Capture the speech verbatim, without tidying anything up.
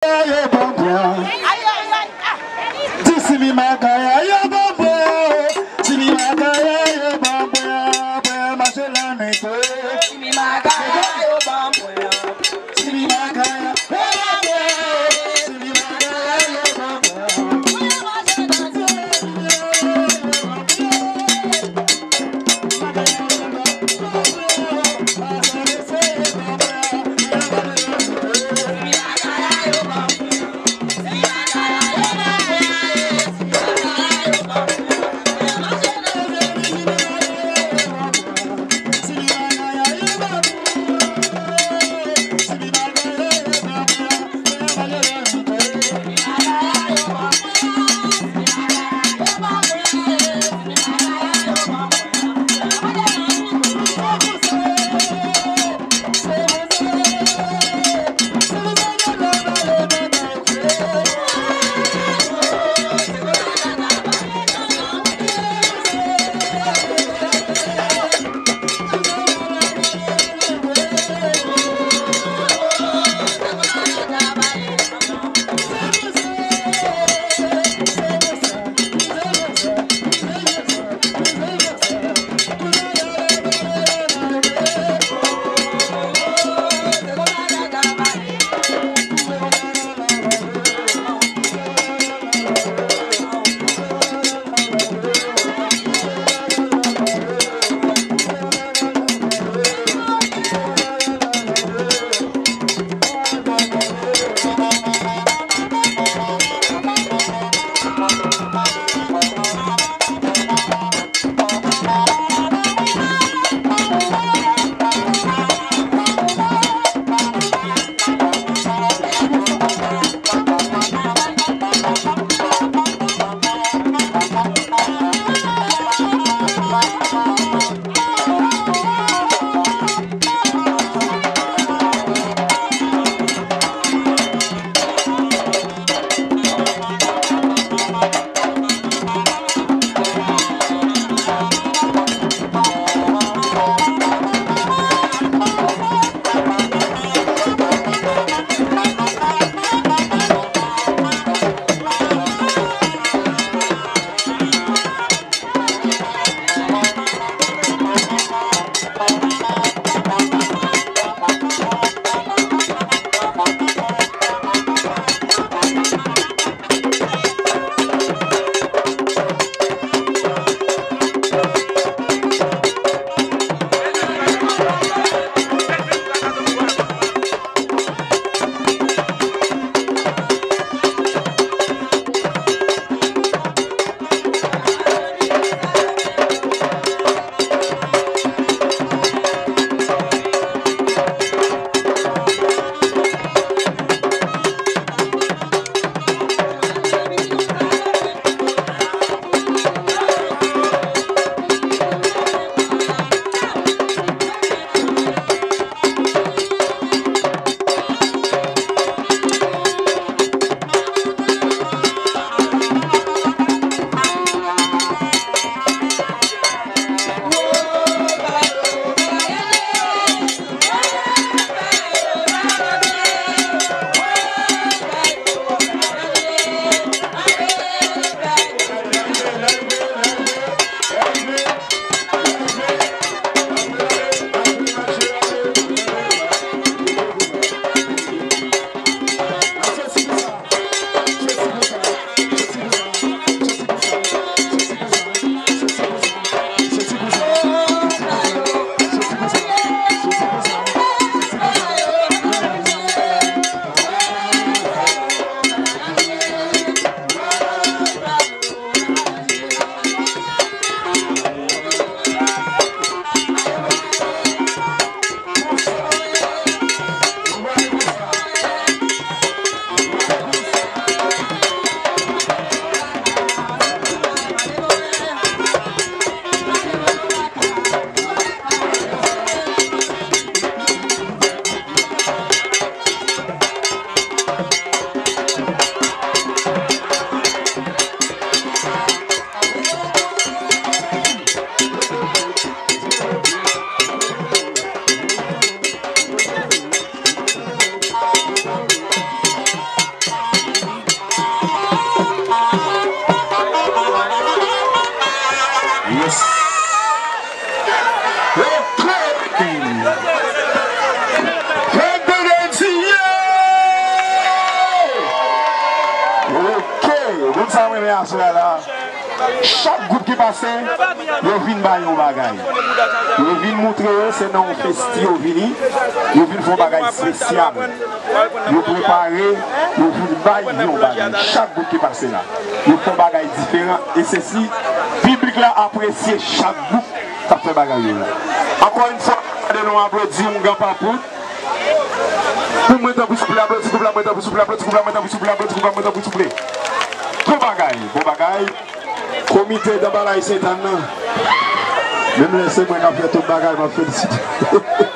Yo ban m pran. Di si mi makaya yo ban m pran. Si mi makaya yo ban m pran. Pran mache la nèg. Si mi makaya yo ban m pran. Si mi makaya yo ban m pran. Si mi makaya yo ban m pran. Aswè la, chak gwoup ki pase, yo vin bay yon bagay. Yo vin moutre yo se nan yon festi yo vini, yo vin fè yon bagay espesyal. Yo prepare, yo vin bay yon bagay. Chak gwoup ki pase la, yo fè yon bagay diferan. E se si piblik la apresye chak gwoup k ap fè bagay yo la. Ankò yon fwa, gade nou aplodi yon gran papou. Pou mwen tanpri souple, aplodi gwoup la mwen tanpri souple, aplodi gwoup la mwen tanpri souple, aplodi gwoup la mwen tanpri souple. Bon bagay, bon bagay. Komite Danbalay Sentàn nan. Menm lè se mwen k ap fè tout bagay, m ap felisite.